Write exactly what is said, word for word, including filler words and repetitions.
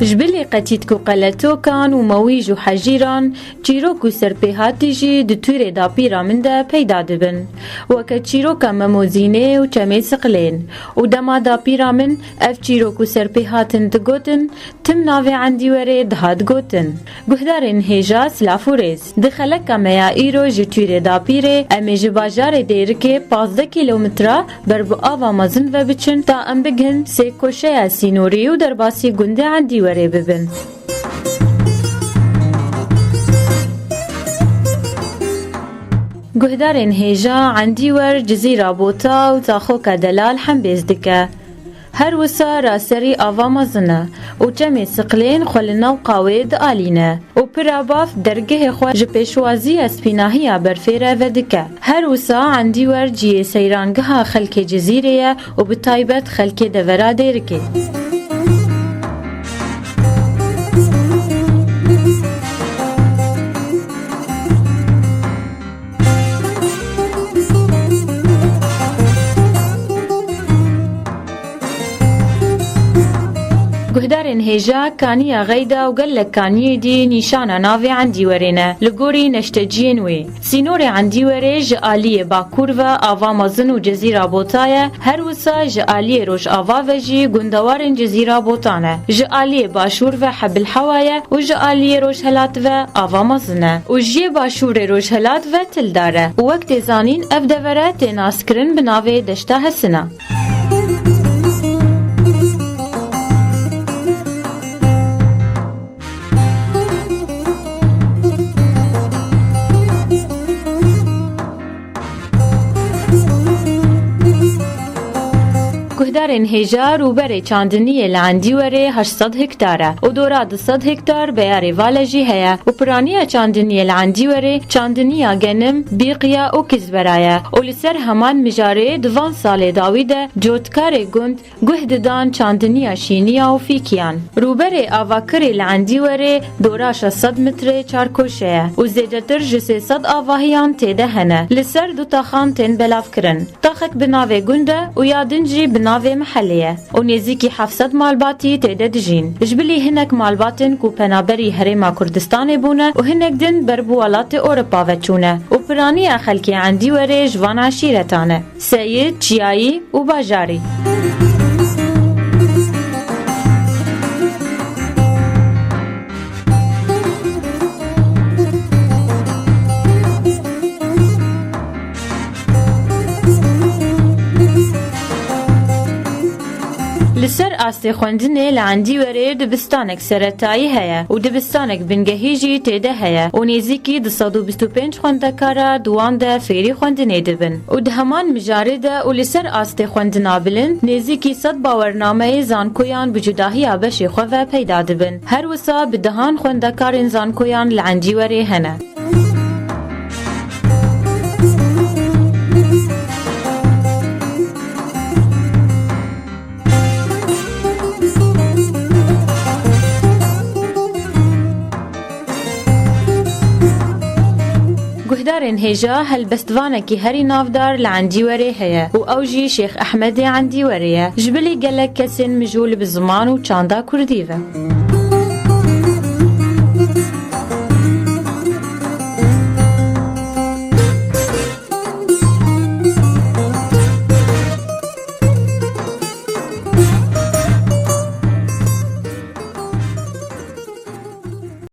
Ji bilî qetîtk û qeletokan û mewîj û hejîran, çîrok û serpêhatî jî di tûrê dapîra min de peyda dibin. Weke çîroka Memozînê û Çemê Siqilên. Û dema dapîra min ev çîrok û serpêhatin digotin, tim navê Endîwerê dihat gotin. Guhdarên hêja, silav û rêz. Di xeleka me ya îro ji tûrê dapîrê, em ê ji bajarê Dêrikê pazdeh kîlometre ber bi ava mezin ve biçin, ta em bighin sê koşeya sînorî û derbasî gundê Endîwerê bibin. Guhdarên hêja, Endîwer, Cizîra Bota û Taxoka Delal hembêz dike. Her wisa raserî ava mezin e û Çemê Siqilên xwe li nav qawê dialîne û pira baf dergehê xwe ji pêşwaziya spînahiya berfê re vedike. Her wisa Endîwer cihê seyrangeha xelkê Cizîrê ye û bi taybet xelkê devera Dêrikê. Guhdarên hêja, kaniya Xeyda û gelek kaniyê dî nîşana navê Endîwerê ne, li gorî neşteciyên wê. Sînorê Endîwerê ji aliyê bakur ve ava mezin û Cezîra Bota ye, her wisa ji aliyê rojava ve jî gundewarên Cezîra Bota ne. Ji aliyê başûr ve Hebil Hewa ye û ji aliyê rojhelat ve ava mezin e. Û ji yê başûrê rojhelat ve Tildar e. Û wek tê zanîn, ev devere tê naskirin bi navê Deşta Hesina. Guhdarên hêja, rûberê çandiniyê li Endîwerê heşt sed hektar e û dora du sed hektar beyarê vale jî heye û piraniya çandiniyê li Endîwerê çandiniya genim, bîqiya û kizbera ye û li ser heman mijarê di van salê dawî de cotkarê gund guh didan çandiniya şîniya û fîkiyan. Rûberê avakirê li Endîwerê dora şeş sed metrê çarkoşe ye û zêdetir ji sê sed avahiyan tê de hene. Li ser du taxan tên belavkirin. Taxek bi navê gund e û ya din jî bi navê mihelê ye û nêzîkî heft sed malbatî tê de dijîn. Ji bilî hinek malbatên ku penaberî Herêma Kurdistanê bûne û hinek din ber bi welatê Ewropa ve çûne û piraniya xelkê Endîwerê ji van eşîretan e. Seyid, Çiyayî û Bajarî. Li ser astê xwendinê li Endîwerê dibistanek seretayî heye û dibistanek bingehî jî tê de heye û nêzîkî du sed û bîst û pênc xwendekara di wan de fêrî xwendinê dibin. Û di heman mijarê de û li ser astê xwendina bilind, nêzîkî sed bawernameyê zankoyan bi cudahiya beşê xwe ve peyda dibin. Her wisa bi dehan xwendekarên zankoyan li Endîwerê hene. Guhdarên hêja, helbestvanekî herî navdar li Endîwerê heye û ew jî Şêx Ehmedê Endîwerê ye. Ji bilî gelek kesên mijûl bi ziman û çanda kurdî ve.